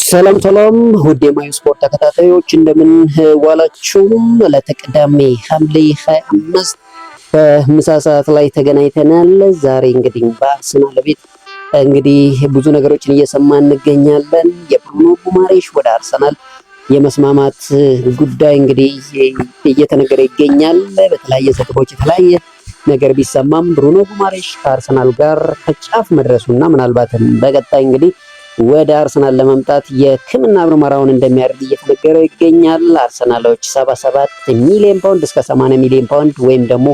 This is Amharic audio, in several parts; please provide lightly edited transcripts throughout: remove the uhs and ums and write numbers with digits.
ሰላም ሰላም ውድ የማዩ ስፖርት ተከታታዮች፣ እንደምን ዋላችሁ? ዕለተ ቅዳሜ ሐምሌ 25 በምሳ ሰዓት ላይ ተገናኝተናል። ዛሬ እንግዲህ በአርሰናል ቤት እንግዲህ ብዙ ነገሮችን እየሰማን እንገኛለን። የብሩኖ ጉማሬሽ ወደ አርሰናል የመስማማት ጉዳይ እንግዲህ እየተነገረ ይገኛል። በተለያየ ዘገባዎች የተለያየ ነገር ቢሰማም ብሩኖ ጉማሬሽ ከአርሰናል ጋር ከጫፍ መድረሱና ምናልባትም በቀጣይ እንግዲህ ወደ አርሰናል ለመምጣት የሕክምና ምርመራውን እንደሚያደርግ እየተነገረ ይገኛል። አርሰናሎች 77 ሚሊዮን ፓውንድ እስከ 80 ሚሊዮን ፓውንድ ወይም ደግሞ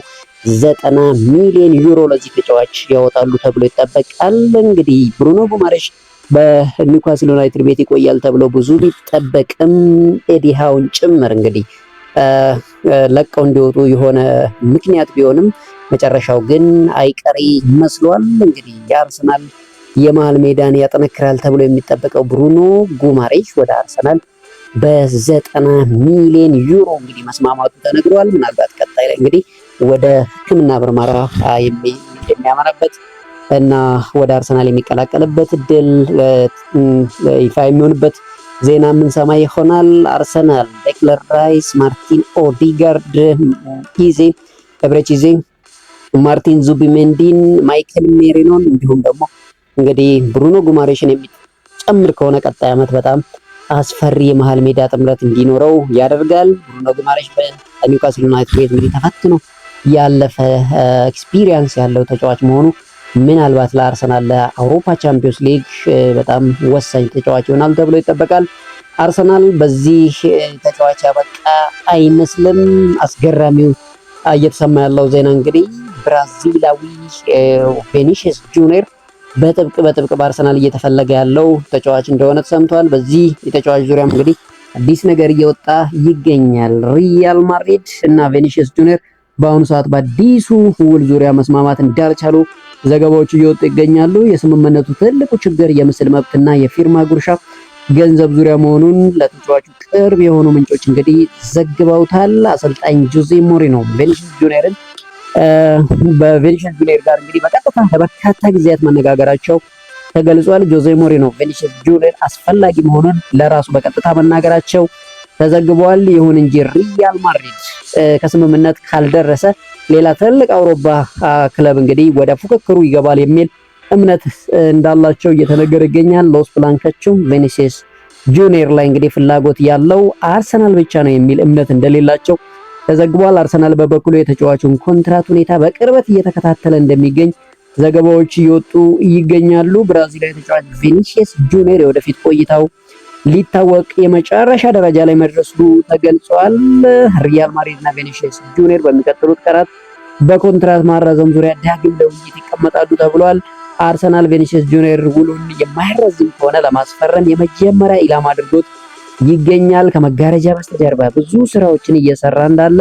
90 ሚሊዮን ዩሮ ለዚህ ተጫዋች ያወጣሉ ተብሎ ይጠበቃል። እንግዲህ ብሩኖ ጉማሬሽ በኒውካስል ዩናይትድ ቤት ይቆያል ተብሎ ብዙ ቢጠበቅም ኤዲ ሃውን ጭምር እንግዲህ ለቀው እንዲወጡ የሆነ ምክንያት ቢሆንም መጨረሻው ግን አይቀሬ መስሏል። እንግዲህ የአርሰናል የመሃል ሜዳን ያጠነክራል ተብሎ የሚጠበቀው ብሩኖ ጉማሬሽ ወደ አርሰናል በ90 ሚሊዮን ዩሮ እንግዲህ መስማማቱ ተነግሯል። ምናልባት ቀጣይ ላይ እንግዲህ ወደ ሕክምና ምርመራ የሚያመራበት እና ወደ አርሰናል የሚቀላቀልበት እድል ይፋ የሚሆንበት ዜና የምንሰማ ይሆናል። አርሰናል ዴክላን ራይስ፣ ማርቲን ኦዲጋርድ፣ ኢዜ፣ ኤብሬቺ ኤዜ፣ ማርቲን ዙቢሜንዲን፣ ማይከል ሜሪኖን እንዲሁም ደግሞ እንግዲህ ብሩኖ ጉማሬሽን የሚጨምር ከሆነ ቀጣይ ዓመት በጣም አስፈሪ የመሃል ሜዳ ጥምረት እንዲኖረው ያደርጋል። ብሩኖ ጉማሬሽ በኒውካስል ዩናይትድ ቤት እንግዲህ ተፈትኖ ያለፈ experience ያለው ተጫዋች መሆኑ ምናልባት ለአርሰናል ለአውሮፓ ቻምፒዮንስ ሊግ በጣም ወሳኝ ተጫዋች ይሆናል ተብሎ ይጠበቃል። አርሰናል በዚህ ተጫዋች ያበቃ አይመስልም። አስገራሚው እየተሰማ ያለው ዜና እንግዲህ ብራዚላዊ ቬኒሲየስ ጁኒየር በጥብቅ በጥብቅ በአርሰናል እየተፈለገ ያለው ተጫዋች እንደሆነ ተሰምቷል። በዚህ የተጫዋች ዙሪያም እንግዲህ አዲስ ነገር እየወጣ ይገኛል። ሪያል ማድሪድ እና ቬኒሲየስ ጁኒየር በአሁኑ ሰዓት በአዲሱ ውል ዙሪያ መስማማት እንዳልቻሉ ዘገባዎች እየወጡ ይገኛሉ። የስምምነቱ ትልቁ ችግር የምስል መብትና የፊርማ ጉርሻ ገንዘብ ዙሪያ መሆኑን ለተጫዋቹ ቅርብ የሆኑ ምንጮች እንግዲህ ዘግበውታል። አሰልጣኝ ጆዜ ሞሪኖ ቬኒሲየስ ጁኒየርን በቬኒሲየስ ጁኒየር ጋር እንግዲህ በቀጥታ ለበርካታ ጊዜያት መነጋገራቸው ተገልጿል። ጆዜ ሞሪኖ ቬኒሲየስ ጁኒየር አስፈላጊ መሆኑን ለራሱ በቀጥታ መናገራቸው ተዘግቧል። ይሁን እንጂ ሪያል ማድሪድ ከስምምነት ካልደረሰ ሌላ ትልቅ አውሮፓ ክለብ እንግዲህ ወደ ፉክክሩ ይገባል የሚል እምነት እንዳላቸው እየተነገረ ይገኛል። ሎስ ብላንኮቹም ቬኒሲየስ ጁኒየር ላይ እንግዲህ ፍላጎት ያለው አርሰናል ብቻ ነው የሚል እምነት እንደሌላቸው ተዘግቧል። አርሰናል በበኩሉ የተጫዋቹን ኮንትራት ሁኔታ በቅርበት እየተከታተለ እንደሚገኝ ዘገባዎች እየወጡ ይገኛሉ። ብራዚላዊ ተጫዋች ቪኒሲየስ ጁኒየር የወደፊት ቆይታው ሊታወቅ የመጨረሻ ደረጃ ላይ መድረሱ ተገልጿል። ሪያል ማድሪድ እና ቪኒሲየስ ጁኒየር በሚቀጥሉት ቀናት በኮንትራት ማራዘም ዙሪያ ዳግም ለውይይት ይቀመጣሉ ተብሏል። አርሰናል ቪኒሲየስ ጁኒየር ውሉን የማያራዝም ከሆነ ለማስፈረም የመጀመሪያ ኢላማ አድርጎት ይገኛል። ከመጋረጃ በስተጀርባ ብዙ ስራዎችን እየሰራ እንዳለ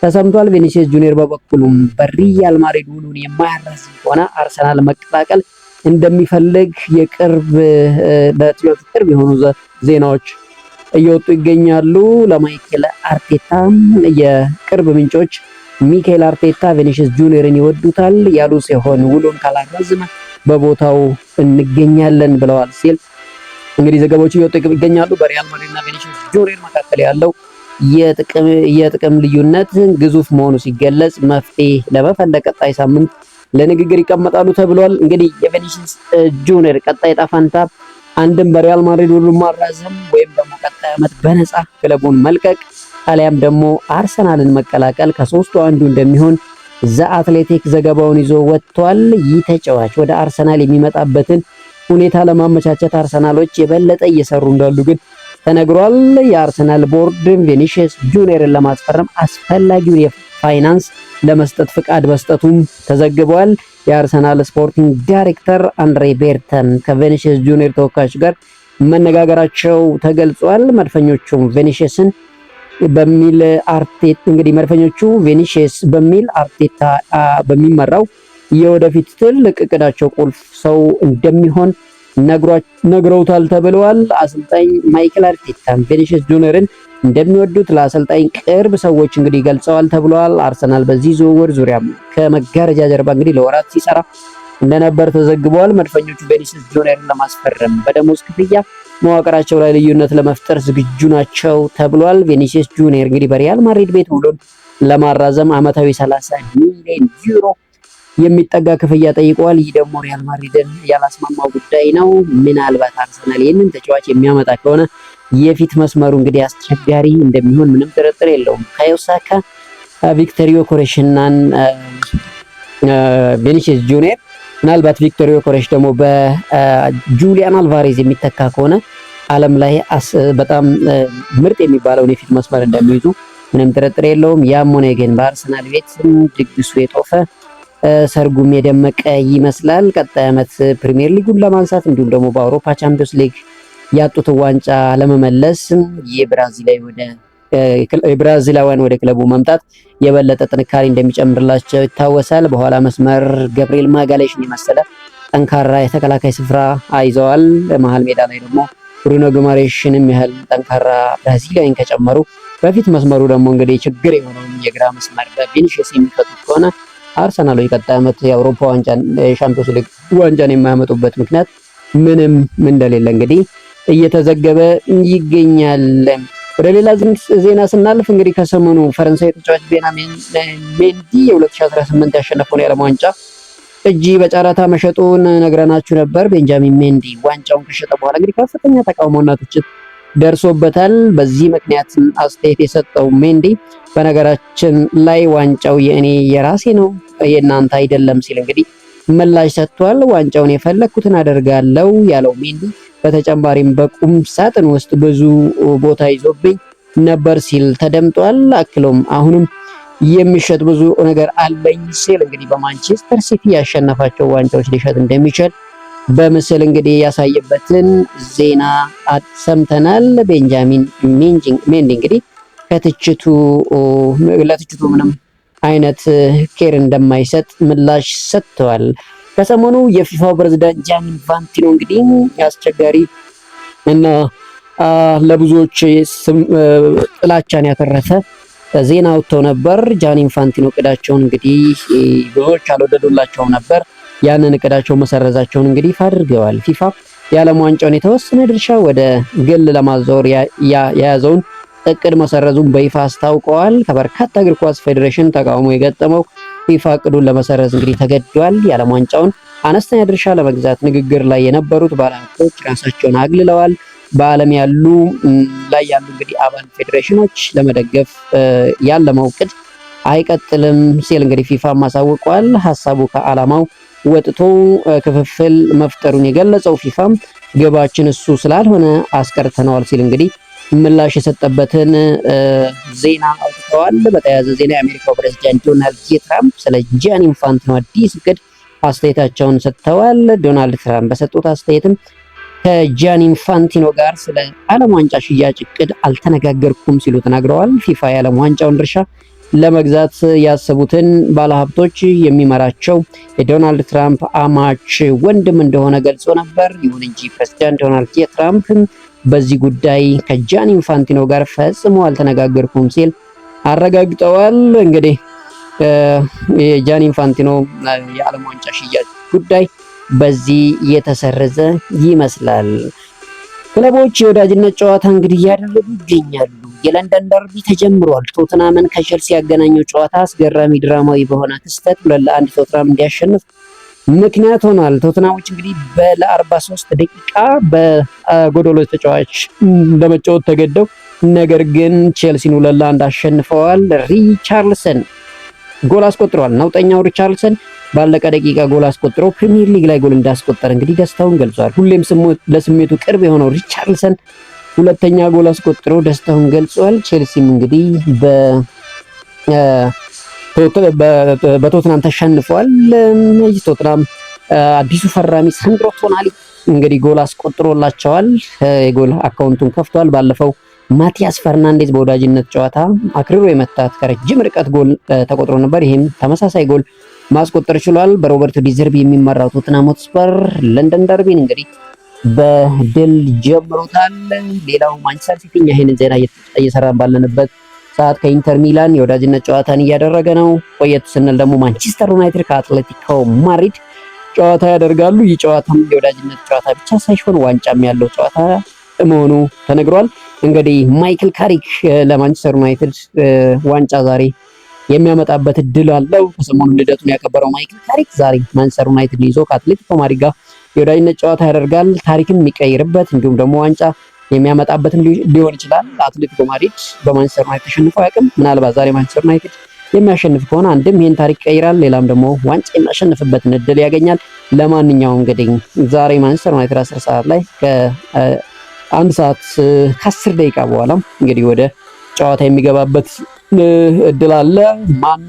ተሰምቷል። ቪኒሲየስ ጁኒየር በበኩሉም በሪያል ማድሪድ ውሉን የማያራዝም ከሆነ አርሰናል መቀላቀል እንደሚፈልግ የቅርብ ለተጫዋቹ ቅርብ የሆኑ ዜናዎች እየወጡ ይገኛሉ። ለማይኬል አርቴታ የቅርብ ምንጮች ሚካኤል አርቴታ ቪኒሲየስ ጁኒየርን ይወዱታል ያሉ ሲሆን ውሉን ካላራዘመ በቦታው እንገኛለን ብለዋል ሲል እንግዲህ ዘገባዎች እየወጡ ይገኛሉ። በሪያል ማድሪድ እና ቪኒሲየስ ጁኒየር መካከል ያለው የጥቅም ልዩነት ግዙፍ መሆኑ ሲገለጽ መፍትሄ ለመፈለግ ቀጣይ ሳምንት ለንግግር ይቀመጣሉ ተብሏል። እንግዲህ የቪኒሲየስ ጁኒየር ቀጣይ ዕጣ ፈንታ አንድም በሪያል ማድሪድ ውሉን ማራዘም ወይም ደግሞ ቀጣይ ዓመት በነፃ ክለቡን መልቀቅ አሊያም ደግሞ አርሰናልን መቀላቀል ከሶስቱ አንዱ እንደሚሆን ዘ አትሌቲክ ዘገባውን ይዞ ወጥቷል። ይህ ተጫዋች ወደ አርሰናል የሚመጣበትን ሁኔታ ለማመቻቸት አርሰናሎች የበለጠ እየሰሩ እንዳሉ ግን ተነግሯል። የአርሰናል ቦርድ ቪኒሲየስ ጁኒየርን ለማስፈረም አስፈላጊውን የፋይናንስ ለመስጠት ፍቃድ መስጠቱም ተዘግቧል። የአርሰናል sporting director አንድሬ ቤርተን ከቪኒሲየስ ጁኒየር ተወካዮች ጋር መነጋገራቸው ተገልጿል። መድፈኞቹም ቪኒሲየስን በሚል አርቴታ እንግዲህ መድፈኞቹ ቪኒሲየስ በሚል አርቴታ በሚመራው የወደፊት ትልቅ እቅዳቸው ቁልፍ ሰው እንደሚሆን ነግረውታል ተብለዋል። አሰልጣኝ ማይክል አርቴታ ቪኒሲየስ ጁኒየርን እንደሚወዱት ለአሰልጣኝ ቅርብ ሰዎች እንግዲህ ገልጸዋል ተብለዋል። አርሰናል በዚህ ዝውውር ዙሪያ ከመጋረጃ ጀርባ እንግዲህ ለወራት ሲሰራ እንደነበር ተዘግቧል። መድፈኞቹ ቪኒሲየስ ጁኒየርን ለማስፈረም በደሞዝ ክፍያ መዋቅራቸው ላይ ልዩነት ለመፍጠር ዝግጁ ናቸው ተብሏል። ቪኒሲየስ ጁኒየር እንግዲህ በሪያል ማድሪድ ቤት ውሉን ለማራዘም አመታዊ 30 ሚሊዮን ዩሮ የሚጠጋ ክፍያ ጠይቀዋል። ይህ ደግሞ ሪያል ማድሪድን ያላስማማው ጉዳይ ነው። ምናልባት አርሰናል ይህንን ተጫዋች የሚያመጣ ከሆነ የፊት መስመሩ እንግዲህ አስቸጋሪ እንደሚሆን ምንም ጥርጥር የለውም። ቡካዮ ሳካ፣ ቪክተር ዮኬሬሽ እና ቪኒሲየስ ጁኒየር፣ ምናልባት ቪክተር ዮኬሬሽ ደግሞ በጁሊያን አልቫሬዝ የሚተካ ከሆነ ዓለም ላይ በጣም ምርጥ የሚባለውን የፊት መስመር እንደሚይዙ ምንም ጥርጥር የለውም። ያም ሆነ ግን በአርሰናል ቤት ድግሱ የጦፈ ሰርጉም የደመቀ ይመስላል። ቀጣይ ዓመት ፕሪሚየር ሊጉን ለማንሳት እንዲሁም ደግሞ በአውሮፓ ቻምፒዮንስ ሊግ ያጡትን ዋንጫ ለመመለስ የብራዚላውያን ወደ ክለቡ መምጣት የበለጠ ጥንካሬ እንደሚጨምርላቸው ይታወሳል። በኋላ መስመር ገብርኤል ማጋሌሽን የመሰለ ጠንካራ የተከላካይ ስፍራ ይዘዋል። መሀል ሜዳ ላይ ደግሞ ብሩኖ ጉማሬሽንም ያህል ጠንካራ ብራዚላዊን ከጨመሩ በፊት መስመሩ ደግሞ እንግዲህ ችግር የሆነውን የግራ መስመር በቪኒሲየስ የሚፈቱት ከሆነ አርሰናሎች ቀጣይ ዓመት የአውሮፓ ዋንጫን የሻምፒዮንስ ሊግ ዋንጫን የማያመጡበት ምክንያት ምንም እንደሌለ እንግዲህ እየተዘገበ ይገኛል። ወደ ሌላ ዜና ስናልፍ እንግዲህ ከሰሞኑ ፈረንሳይ ተጫዋች ቤንጃሚን ሜንዲ የ2018 ያሸነፈውን የዓለም ዋንጫ እጅ በጨረታ መሸጡን ነግረናችሁ ነበር። ቤንጃሚን ሜንዲ ዋንጫውን ከሸጠ በኋላ እንግዲህ ከፍተኛ ተቃውሞና ትችት ደርሶበታል። በዚህ ምክንያት አስተያየት የሰጠው ሜንዲ በነገራችን ላይ ዋንጫው የእኔ የራሴ ነው የእናንተ አይደለም ሲል እንግዲህ ምላሽ ሰጥቷል። ዋንጫውን የፈለግኩትን አደርጋለሁ ያለው ሜንዲ በተጨማሪም በቁም ሳጥን ውስጥ ብዙ ቦታ ይዞብኝ ነበር ሲል ተደምጧል። አክሎም አሁንም የሚሸጥ ብዙ ነገር አለኝ ሲል እንግዲህ በማንቸስተር ሲቲ ያሸነፋቸው ዋንጫዎች ሊሸጥ እንደሚችል በምስል እንግዲህ ያሳየበትን ዜና ሰምተናል። ቤንጃሚን ሜንዲ እንግዲህ ከትችቱ ለትችቱ ምንም አይነት care እንደማይሰጥ ምላሽ ሰጥተዋል። ከሰሞኑ የፊፋው ፕሬዝዳንት ጃኒ ኢንፋንቲኖ እንግዲህ አስቸጋሪ እና ለብዙዎች ጥላቻን ያተረፈ ዜና አውጥተው ነበር። ጃኒ ኢንፋንቲኖ እቅዳቸውን እንግዲህ ብዙዎች አልወደዱላቸውም ነበር። ያንን እቅዳቸው መሰረዛቸውን እንግዲህ ይፋ አድርገዋል። ፊፋ የዓለም ዋንጫውን የተወሰነ ድርሻ ወደ ግል ለማዛወር የያዘውን እቅድ መሰረዙን በይፋ አስታውቀዋል። ከበርካታ እግር ኳስ ፌዴሬሽን ተቃውሞ የገጠመው ፊፋ እቅዱን ለመሰረዝ እንግዲህ ተገዷል። የዓለም ዋንጫውን አነስተኛ ድርሻ ለመግዛት ንግግር ላይ የነበሩት ባለሀብቶች ራሳቸውን አግልለዋል። በዓለም ያሉ ላይ ያሉ እንግዲህ አባል ፌዴሬሽኖች ለመደገፍ ያለመው እቅድ አይቀጥልም ሲል እንግዲህ ፊፋ አሳውቋል። ሀሳቡ ከዓላማው ወጥቶ ክፍፍል መፍጠሩን የገለጸው ፊፋም ግባችን እሱ ስላልሆነ አስቀርተነዋል ሲል እንግዲህ ምላሽ የሰጠበትን ዜና አውጥተዋል። በተያያዘ ዜና የአሜሪካው ፕሬዝዳንት ዶናልድ ጄ ትራምፕ ስለ ጂያኒ ኢንፋንቲኖ አዲስ እቅድ አስተያየታቸውን ሰጥተዋል። ዶናልድ ትራምፕ በሰጡት አስተያየትም ከጂያኒ ኢንፋንቲኖ ጋር ስለ ዓለም ዋንጫ ሽያጭ እቅድ አልተነጋገርኩም ሲሉ ተናግረዋል። ፊፋ የዓለም ዋንጫውን ድርሻ ለመግዛት ያሰቡትን ባለሀብቶች የሚመራቸው የዶናልድ ትራምፕ አማች ወንድም እንደሆነ ገልጾ ነበር። ይሁን እንጂ ፕሬዝዳንት ዶናልድ ጄ ትራምፕ በዚህ ጉዳይ ከጃኒ ኢንፋንቲኖ ጋር ፈጽሞ አልተነጋገርኩም ሲል አረጋግጠዋል። እንግዲህ የጃኒ ኢንፋንቲኖ የዓለም ዋንጫ ሽያጭ ጉዳይ በዚህ የተሰረዘ ይመስላል። ክለቦች የወዳጅነት ጨዋታ እንግዲህ እያደረጉ ይገኛሉ። የለንደን ደርቢ ተጀምሯል። ቶትናምን ከቸልሲ ያገናኘው ጨዋታ አስገራሚ ድራማዊ በሆነ ክስተት 2-1 ቶትናም እንዲያሸንፍ ምክንያት ሆኗል። ቶትናሞች እንግዲህ ለ43 ደቂቃ በጎዶሎ ተጫዋች ለመጫወት ተገደው፣ ነገር ግን ቼልሲን 2-1 አሸንፈዋል። ሪቻርልሰን ጎል አስቆጥሯል። ነውጠኛው ሪቻርልሰን ባለቀ ደቂቃ ጎል አስቆጥሮ ፕሪሚየር ሊግ ላይ ጎል እንዳስቆጠረ እንግዲህ ደስታውን ገልጿል። ሁሌም ለስሜቱ ቅርብ የሆነው ሪቻርልሰን ሁለተኛ ጎል አስቆጥሮ ደስታውን ገልጿል። ቼልሲም እንግዲህ በቶትናም ተሸንፏል። ቶትናም አዲሱ ፈራሚ ሳንድሮ ቶናሊ እንግዲህ ጎል አስቆጥሮላቸዋል። የጎል አካውንቱን ከፍቷል። ባለፈው ማቲያስ ፈርናንዴዝ በወዳጅነት ጨዋታ አክርሮ የመታት ከረጅም ርቀት ጎል ተቆጥሮ ነበር። ይህም ተመሳሳይ ጎል ማስቆጠር ችሏል። በሮበርቶ ዲዘርቢ የሚመራው ቶትናም ሆትስፐር ለንደን ደርቢን እንግዲህ በድል ጀምሮታል። ሌላው ማንቸስተር ሲቲ ይህንን ዜና እየሰራን ባለንበት ሰዓት ከኢንተር ሚላን የወዳጅነት ጨዋታን እያደረገ ነው። ቆየት ስንል ደግሞ ማንቸስተር ዩናይትድ ከአትሌቲኮ ማድሪድ ጨዋታ ያደርጋሉ። ይህ ጨዋታም የወዳጅነት ጨዋታ ብቻ ሳይሆን ዋንጫም ያለው ጨዋታ መሆኑ ተነግሯል። እንግዲህ ማይክል ካሪክ ለማንቸስተር ዩናይትድ ዋንጫ ዛሬ የሚያመጣበት እድል አለው። ከሰሞኑ ልደቱን ያከበረው ማይክል ካሪክ ዛሬ ማንቸስተር ዩናይትድ ይዞ ከአትሌቲኮ ማድሪድ ጋር የወዳጅነት ጨዋታ ያደርጋል። ታሪክን የሚቀይርበት እንዲሁም ደግሞ ዋንጫ የሚያመጣበትም ሊሆን ይችላል። አትሌቲኮ ማድሪድ በማንቸስተር ዩናይትድ ተሸንፎ አያውቅም። ምናልባት ዛሬ ማንቸስተር ዩናይትድ የሚያሸንፍ ከሆነ አንድም ይህን ታሪክ ይቀይራል፣ ሌላም ደግሞ ዋንጫ የሚያሸንፍበትን እድል ያገኛል። ለማንኛውም እንግዲህ ዛሬ ማንቸስተር ዩናይትድ 10 ሰዓት ላይ ከ1 ሰዓት ከ10 ደቂቃ በኋላ እንግዲህ ወደ ጨዋታ የሚገባበት እድል አለ። ማን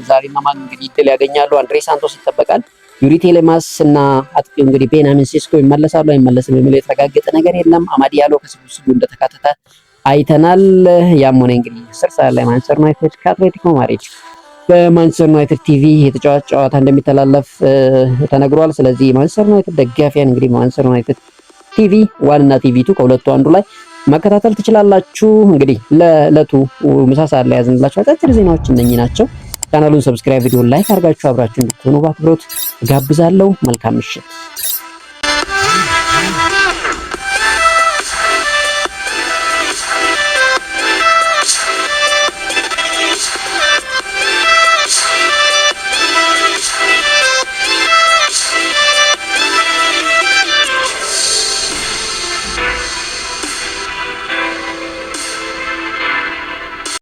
ዛሬና ማን እንግዲህ እድል ያገኛሉ? አንድሬ ሳንቶስ ይጠበቃል። ዩሪ ቴሌማስ እና አጥቂው እንግዲህ ቤንያሚን ሴስኮ ይመለሳሉ አይመለስም የሚለው የተረጋገጠ ነገር የለም። አማድ ዲያሎ ከስብስቡ እንደተካተተ አይተናል። ያም ሆነ እንግዲህ 10 ሰዓት ላይ ማንቸስተር ዩናይትድ ከአትሌቲኮ ማድሪድ በማንቸስተር ዩናይትድ ቲቪ የተጫዋች ጨዋታ እንደሚተላለፍ ተነግሯል። ስለዚህ ማንቸስተር ዩናይትድ ደጋፊያን እንግዲህ ማንቸስተር ዩናይትድ TV 1 እና TV 2 ከሁለቱ አንዱ ላይ መከታተል ትችላላችሁ። እንግዲህ ለዕለቱ ምሳ ሰዓት ላይ ያዝንላችሁ አጫጭር ዜናዎች እነኚህ ናቸው። ቻናሉን subscribe፣ ቪዲዮን like አድርጋችሁ አብራችሁ እንድትሆኑ በአክብሮት ጋብዛለሁ። መልካም ምሽት።